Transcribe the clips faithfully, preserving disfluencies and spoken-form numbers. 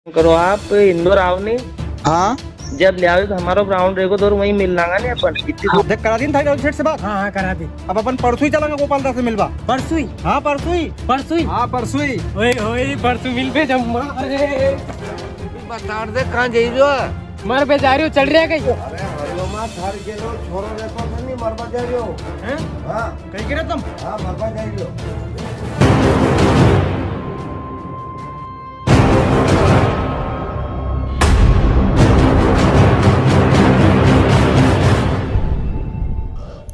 करो, आप इंदौर आओ नी। हाँ। जब ले आओ तो हमारो ground रहेगो, तो वहीं मिल लांगा नी अपन। इतनी हाँ, देख, करा दी ना थारी सेठ से बात। हाँ, हाँ, करा दी। अब अपन परसों ही चलांगा गोपाल दा से मिलवा। परसों ही? हाँ, परसों ही। परसों ही? हाँ, परसों ही। ओए, ओए, परसों मिल पे जम्मा। अरे। बता दे, कहाँ जाई रहो? मारे पे जा रही हो, चल रहा है कहीं? अरे, हरियो माँ, थार के लो, छोरो रहतो तो नहीं, मरवा जा रही हो। हैं? हाँ। कहीं के रहे तुम? हाँ, मरवा जा रही हो।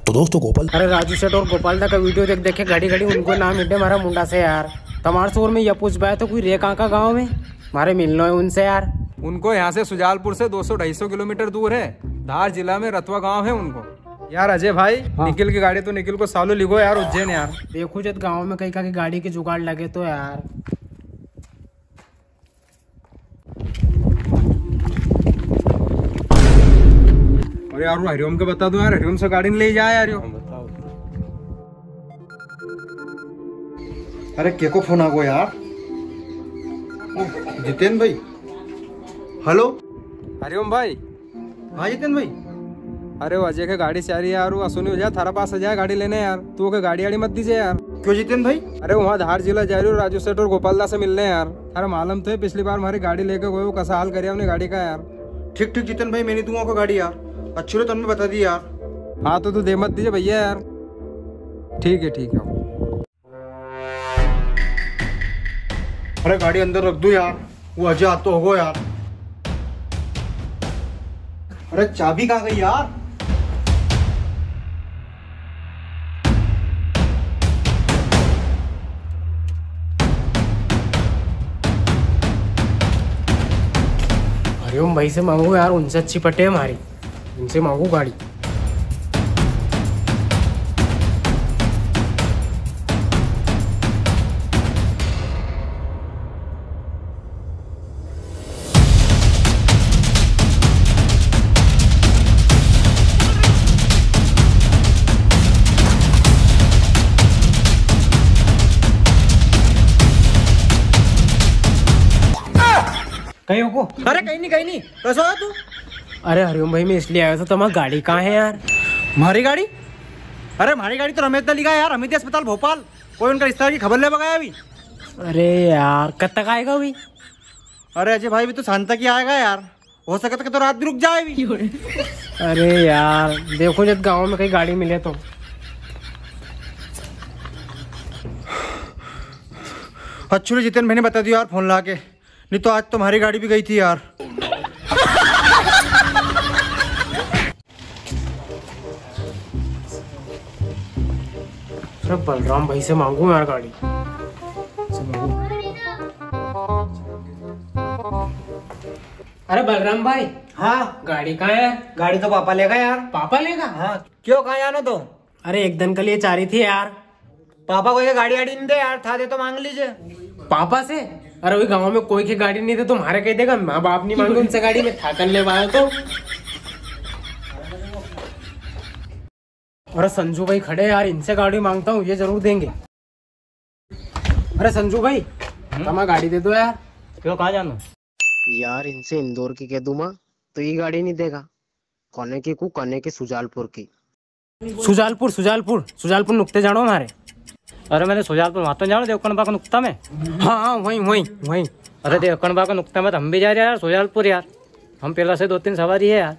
तो दोस्तों, गोपाल। अरे राजू सेठ और गोपाल दा का video देख देख के घड़ी घड़ी उनको नाम मिटे मारा मुंडा से यार। तमार शोर में ये पूछ पाया तो कोई रे कहाँ का गाँव में, मारे मिलनो है उनसे यार। उनको यहाँ से सुजालपुर से दो सौ ढाई सौ किलोमीटर दूर है, धार जिला में रतवा गांव है उनको। यार अजय भाई, हाँ। निखिल की गाड़ी तो निखिल को सालो लिखो यार उज्जैन यार। देखो जद गांव में कहीं का की गाड़ी की जुगाड़ लगे तो यार। अरे यार, वो हरिओम के बता दो यार, हरिओम से गाड़ी नहीं ले जाए यार यो। हाँ, बताओ। अरे, के को फोन आ गो यार? ओ, जितेन भाई। हेलो। हरिओम भाई। हाँ जितेन भाई। अरे वो अजय के गाड़ी चाह रही है यार, वो असो नी हो जाए, थारा पास आ जाए गाड़ी लेने यार, तू ओके गाड़ी आड़ी मत दीजे यार। क्यों जितेन भाई? अरे वहाँ धार जिला जा रही हो राजू सेठ और गोपाल दा से मिलने यार, थारा मालूम तो है पिछली बार हमारी गाड़ी लेके गए, वो कसा हाल करे हमने गाड़ी का यार। ठीक ठीक जितेन भाई, मैं नी दूंगा ओके गाड़ी यार, अच्छी रो तमने बता दी यार। हाँ तो तू दे मत दीजे भैया यार। ठीक है, ठीक है। अरे गाड़ी अंदर रख दो यार, वो अजय आतो होगो यार। अरे चाबी कहाँ गई यार? हरिओम भाई से मांगू यार, उनसे अच्छी पटे है हमारी, उनसे मांगू गाड़ी। कहीं को? अरे कहीं नी, कहीं नी। कसो है तू? अरे हरिओम भाई, मैं इसलिए आया था, तुम्हारी गाड़ी कहाँ है यार? हमारी गाड़ी? अरे हमारी गाड़ी तो रमेश दा लिखा है यार, हमीदी अस्पताल भोपाल। कोई उनका रिश्ता की खबर ले बगाया अभी। अरे यार, कब तक आएगा अभी? अरे अजय भाई, भी तो शाम तक ही आएगा यार, हो सके तो, तो रात भी रुक जाए भी। अरे यार, देखो जब गांव में कहीं गाड़ी मिले तो। अच्छो रे जितेन, मैंने बता दियो यार फोन ला के, नी तो आज तुम्हारी गाड़ी भी गई थी यार। अरे बलराम भाई से मांगू यार गाड़ी। अरे बलराम भाई। हाँ। गाड़ी कहाँ है? गाड़ी तो पापा लेगा यार। पापा लेगा? हाँ। क्यों, कहाँ जानो तो? अरे एक दिन के लिए चाह रही थी यार। पापा कोई के गाड़ी आड़ी नी दे यार, था दे तो मांग लीजे। पापा से? अरे वही गांव में कोई के गाड़ी नी दे तो म्हारे कह देगा, माँ बाप नी मांगे उनसे गाड़ी, में थाकन ले आयो तो। अरे संजू भाई खड़े यार, इनसे गाड़ी मांगता हूँ, ये जरूर देंगे। अरे संजू भाई, हम्म? तमा गाड़ी दे दो यार। क्यों, कहाँ जानो? यार इनसे इंदौर की कह दूँ मैं तो ये गाड़ी नी देगा। कने की कूँ, कने की सुजालपुर की। सुजालपुर, सुजालपुर, सुजालपुर नुकते जानो हमारे। अरे मैंने सुजालपुर वहां तो जानो, देवकण बा का नुकता में। हाँ, हाँ, वहीं, वहीं, वहीं। अरे देवकण बा का नुकता में तो हम भी जा रहे हैं यार, सुजालपुर यार। हम पेला से दो तीन सवारी है यार।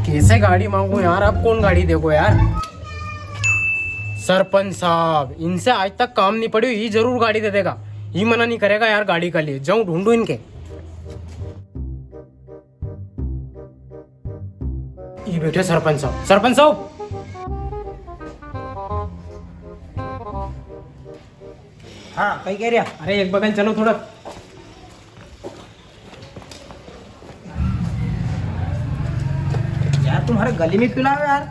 कैसे गाड़ी मांगू यार, अब कौन गाड़ी देगो यार? सरपंच साहब, इनसे आज तक काम नी पड़्यो, ये जरूर गाड़ी दे देगा। ये मना नी करेगा यार गाड़ी के लिए, जाऊं ढूंढूं इनके। ये बैठे सरपंच साहब। सरपंच साहब। हाँ, कई कह रहा? अरे, एक बगल चलो थोड़ा। यार, तुम्हारे गली में क्यों लाओ यार?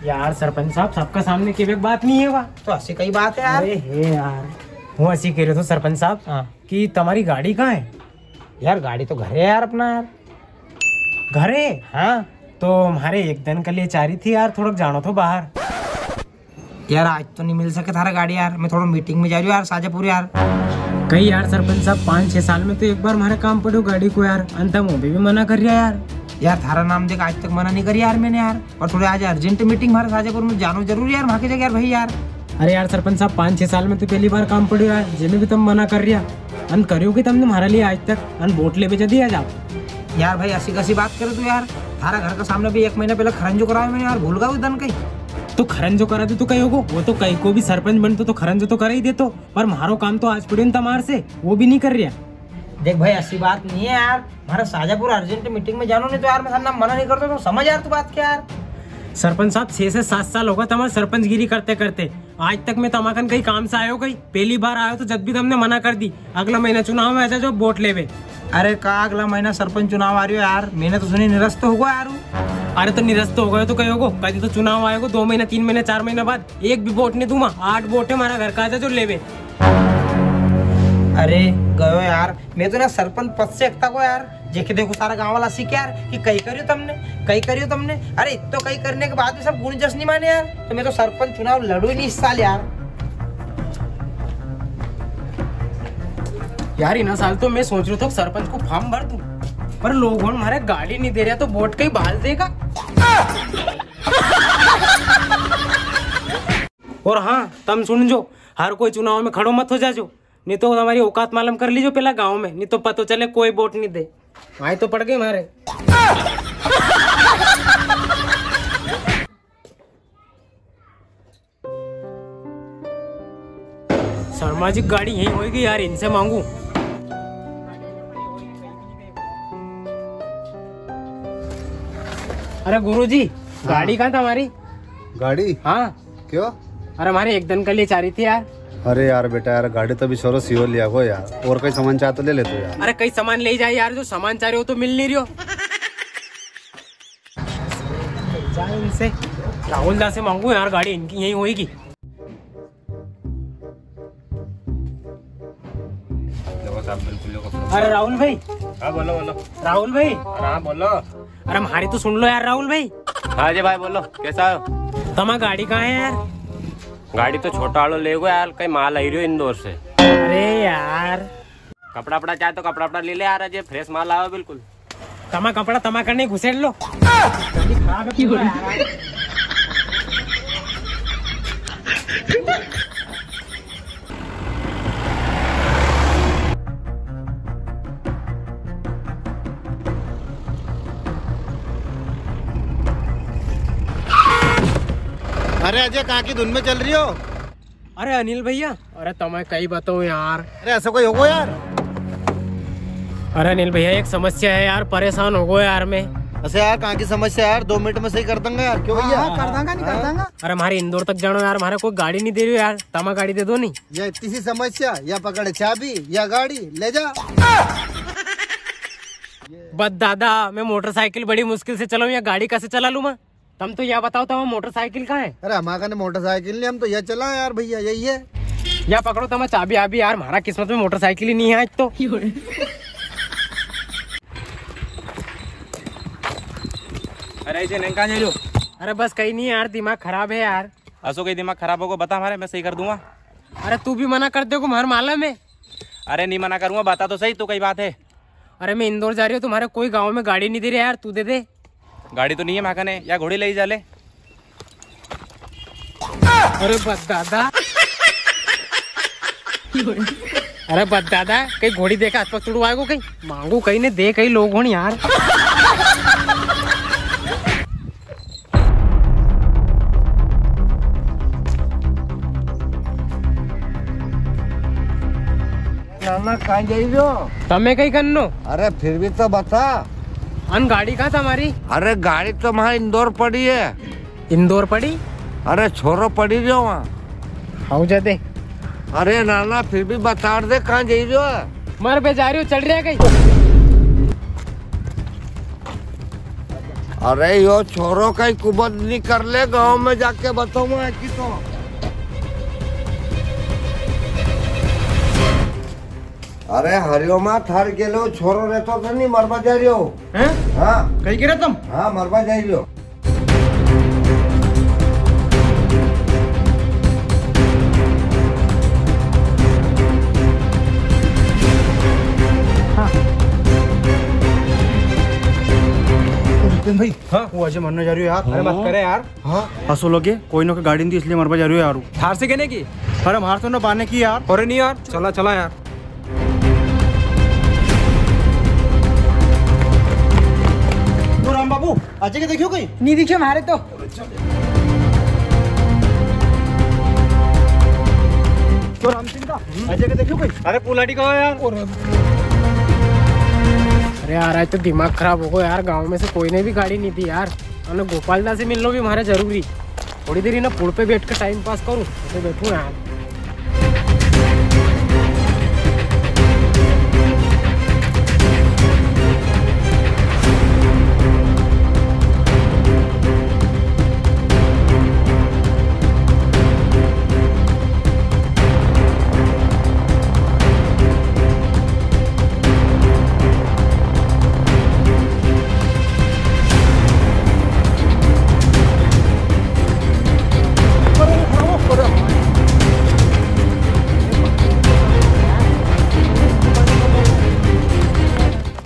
यार सरपंच साहब, सबका सामने की एक बात नहीं है वा। तो ऐसी कई बात है यार। अरे हे यार, हूँ ऐसी कह रहे थो सरपंच साहब हाँ। कि तुम्हारी गाड़ी कहाँ है? यार गाड़ी तो घरे है यार अपना यार। घरे? हाँ। तो हमारे एक दिन के लिए चाह रही थी यार, थोड़ा जानो थो बाहर। यार आज तो नहीं मिल सके थारा गाड़ी यार, मैं थोड़ा मीटिंग में जा रही हूँ यार शाजापुर यार। कई यार सरपंच साहब, पाँच छह साल में तो एक बार हमारे काम पड़ो गाड़ी को यार, अंत में भी मना कर रिया यार। यार थारा नाम देख, आज तक मना नहीं करी यार मैंने यार, पर थोड़े आज अर्जेंट मीटिंग हमारे शाजापुर में जानो जरूरी यार, वहाँ की जगह यार भाई यार। अरे यार सरपंच साहब, पाँच छह साल में तो पहली बार काम पड़ो यार, जेमे भी तुम मना कर रिया, अंत करियो कि तुमने हमारे लिए आज तक, अन वोट लेवे जदी आज आप। यार भाई, ऐसी कैसी बात करे तू यार? थारा घर का सामने भी एक महीना पहले खरंजो कराया मैंने यार, भूल गया वो दिन कहीं। तो खरंजो करा दे तो कई होगो, वो तो कई को भी सरपंच बनतो तो खरंजो तो करा ही देतो, पर म्हारो काम तो आज पड़े तमार से, वो भी नहीं कर रिया। देख भाई, ऐसी बात नहीं है यार, म्हारा शाजापुर अर्जेंट मीटिंग में जानो, नहीं तो यार मैं थारा मना नहीं करता, तो समझ यार तू बात क्या यार। सरपंच साहब, छह से सात साल होगा तमारे सरपंचगिरी करते करते, आज तक मैं तमाकन कई काम से आयो कई? पहली बार आयो तो जद भी तमने मना कर दी, अगला महीना चुनाव में आ जाजो वोट लेवे। अरे का अगला महीना सरपंच चुनाव आ रियो यार, मैंने तो सुनी निरस्त होगो यार। अरे तो निरस्त हो गयो तो कई होगो, कदी तो चुनाव आएगो दो महीना, तीन महीना, चार महीना बाद, एक भी वोट नहीं दूंगा। आठ वोट है हमारा, घर का आ जाजो लेवे। अरे गयो यार, मैं तो ना सरपंच पद से एकता को यार, जेके देखो सारा गांव वाला सीखे यार कि कई करियो तमने, कई करियो तमने। अरे इतो कई करने के बाद भी सब गुण जस नहीं माने यार, तो मैं तो सरपंच चुनाव लड़ू ही नहीं इस साल यार। यार इना साल तो मैं सोच रहा था सरपंच को फॉर्म भर दूं, पर लोग हमारे गाड़ी नहीं दे रहा तो वोट कई बाल देगा। और हाँ, तम सुन जो, हर कोई चुनाव में खड़ो मत हो जाजो, नी तो तमारी औकात मालूम कर लीजो पेला गांव में, नी तो पतो चले कोई वोट नी दे। आई तो पड़ गई मारे। शर्मा जी गाड़ी यहीं होएगी यार, इनसे मांगू। अरे गुरुजी, हाँ। गाड़ी कहाँ तमारी? गाड़ी? हाँ। क्यों? अरे, हमारे एक दिन के लिए चाह रही थी यार। अरे यार बेटा यार, गाड़ी तो अभी छोरो सीओ लिया को यार, और कोई सामान चाह तो ले ले तू यार। अरे, कई सामान ले जाए यार, जो सामान चाह रहे हो तो मिल नहीं रही हो। जा इनसे, राहुल दा से मांगू यार, गाड़ी इनकी यहीं होएगी। देखो साहब, बिल्कुल देखो। अरे राहुल भाई। हाँ, बोलो, बोलो। राहुल भाई। अरे हाँ, बोलो। अरे, हमारी तो सुन लो यार, राहुल भाई। हाँ जी भाई, बोलो, कैसा हो? तमा गाड़ी कहाँ है यार? गाड़ी तो छोटा वालो ले गो यार, कई माल आई रही हो इंदौर से। अरे यार। कपड़ा, वपड़ा चाहे तो कपड़ा, वपड़ा ले ले यार, अजय, फ्रेश माल आयो बिल्कुल। तमा कपड़ा तमा करने घुसेड़ लो। गाड़ी खराब है पूरा यार। अरे अजय, कहाँ की धुन में चल रही हो? अरे अनिल भैया, अरे तमे कई बताऊं यार। अरे ऐसा कोई होगो यार? अरे अनिल भैया, एक समस्या है यार, परेशान हो गो यार मैं। ऐसे यार, कहाँ की समस्या यार? दो मिनट में सही कर देंगे यार। क्यों भैया? हाँ, कर देंगे, नहीं कर देंगे। अरे हमारे इंदौर तक जानो यार, हमारे कोई गाड़ी नहीं दे रही हो यार, तमा गाड़ी दे दो नहीं। या इतनी सी समस्या, या पकड़ चाबी, या गाड़ी ले जा। बस दादा, मैं मोटरसाइकिल बड़ी मुश्किल से चलाऊं, या गाड़ी कैसे चला लूं मैं? तम तो या बताओ, तमा मोटरसाइकिल कहाँ है? अरे हमारे कने मोटरसाइकिल नहीं, हम तो या चला यार भैया, यही है। या पकड़ो तमा चाबी आबी यार, हमारा किस्मत में मोटरसाइकिल ही नहीं है आज तो। अरे इसे नहीं, कहाँ जा रहे हो? अरे बस कहीं नहीं यार, दिमाग खराब है यार। असो कहीं दिमाग खराब होगो, बता हमारे, मैं सही कर दूंगा। अरे तू भी मना कर देगो, हमारे मालूम है। अरे नहीं मना करूंगा, बता तो सही, तू कई बात है। अरे मैं इंदौर जा रही हूँ, तुम्हारे कोई गांव में गाड़ी नहीं दे रहा यार, तू दे दे। गाड़ी तो नहीं है म्हाकने, या घोड़ी ले ही जा ले। अरे बस दादा। अरे बस दादा, कहीं घोड़ी देखा हाथ पग तुड़वाएगो कहीं, मांगू कहीं ने दे कहीं लोग होण यार। नाना, कहाँ जाई रहो? तमे कई करनो? अरे, फिर भी तो बता। अन गाड़ी कहाँ तमारी? अरे, गाड़ी तो वहाँ इंदौर पड़ी है। इंदौर पड़ी? अरे, छोरो पड़ी रहो वहाँ। हाउ जा दे। अरे नाना, फिर भी बता दे, कहाँ जाई रहो? मर बे जा रही हो, चल रहा है कहीं? अरे, यो छोरो कई कुबद नी कर ले, गांव में जाके बताऊंगा कि तो। अरे हरिओमा, थार गेलो छोरो रहतो तो नी, मरबा जा रियो। हैं? हाँ। कई के रहे तुम? हाँ, मरबा जा रियो। हाँ। जितेन भाई, हाँ? वो अजय मरने जा रियो यार। अरे मत करे यार। हाँ। असो लगे कोई ने गाड़ी नी दी, इसलिए मरबा जा रियो यार। थार से केने की? अरे मार तो ना बाने की यार। अरे नी यार, चला चला यार। तो राम बाबू, अजय के देखियो कई? नी देखियो मारे तो। तो राम सिंह दा, अजय के देखियो कई? अरे पुलाड़ी का यार। अरे यार, आज तो दिमाग खराब हो गयो यार, गांव में से कोई ने भी गाड़ी नी दी यार। अने गोपाल दा से मिलनो भी मारे जरूरी। थोड़ी देर इना पुल पे बैठ के टाइम पास करूँ, तो बैठूँ यार।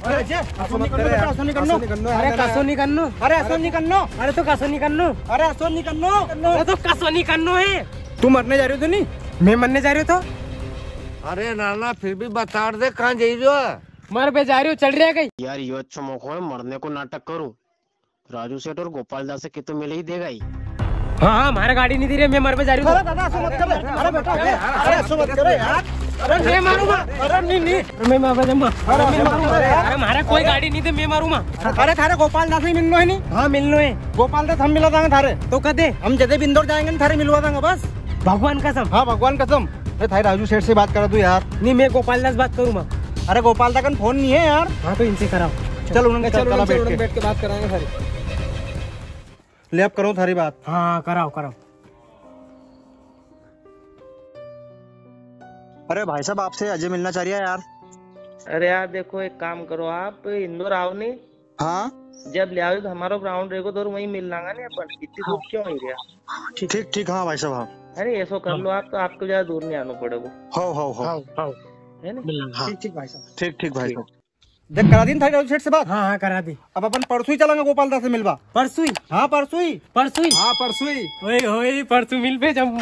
अरे अजय, असो नी करनो बेटा, असो नी करनो। अरे कसो नी करनो? अरे असो नी करनो। अरे तो कसो नी करनो? अरे असो नी करनो। अरे तो कसो नी करनो है? तू मरने जा रियो तो नी? मैं मरने जा रियो तो? अरे नाना, फिर भी बता दे, कहाँ जा रियो है? मरबे जा रियो, चल रियो कई? यार, यो अच्छो मौको है, मरने को नाटक करूँ। राजू सेठ और गोपाल दा से कितो मिले ही देगा ही। हाँ, हाँ, मारे गाड़ी नी दी रे, मैं मरबे जा रियो। अरे दादा, असो मत कर। अरे बेटा, अरे असो मत कर यार। अरे मैं मारूंगा। अरे नी, नी। अरे मैं मारूंगा। अरे मैं मारूंगा। अरे मारे कोई गाड़ी नी दे, मैं मारूंगा। अरे थारे गोपाल दा से मिलनो है नी? हाँ, मिलनो है। गोपाल दा से हम मिला दांगा थारे। तो कदे? हम जदे भी इंदौर जाएंगा नी, थारे मिलवा दांगा बस। भगवान कसम। हाँ, भगवान कसम। अरे थारे राजू सेठ से बात करा तू यार। नी, मैं गोपाल दा से बात करूंगा। अरे गोपाल दा कन फोन नी है यार। हाँ, तो इनसे कराओ। चल, उन्होंने चल, चला उन्होंने बैठ के। बैठ के बात कराएंगे सारी। ले, अब करो थारी बात। हाँ, कराओ, कराओ। अरे भाई साहब, आपसे अजय मिलना चाह रिया है यार। अरे यार, देखो, एक काम करो, आप इंदौर आओ नी। हाँ। जब ले आओ तो हमारो ग्राउंड रहेगो, तो वहीं मिल लांगा नी अपन। इतनी दूर क्यों आई रिया? ठीक, ठीक, हाँ भाई साहब, हाँ। अरे, ऐसो कर लो आप, तो आपको ज्यादा दूर नी आनो पड़ेगो। हो, हो, हो। हाँ, हाँ। है ना? मिल लांगा। हाँ। ठीक, ठीक भाई साहब। ठीक, ठीक भाई साहब। देख, करा दी ना थारी राजू सेठ से बात? हाँ, हाँ, करा दी। अब अपन परसों ही चलांगा गोपाल दा से मिलवा। परसों ही? हाँ, परसों ही। परसों ही? हाँ, परसों ही। ओए होए, परसों मिलबे जब।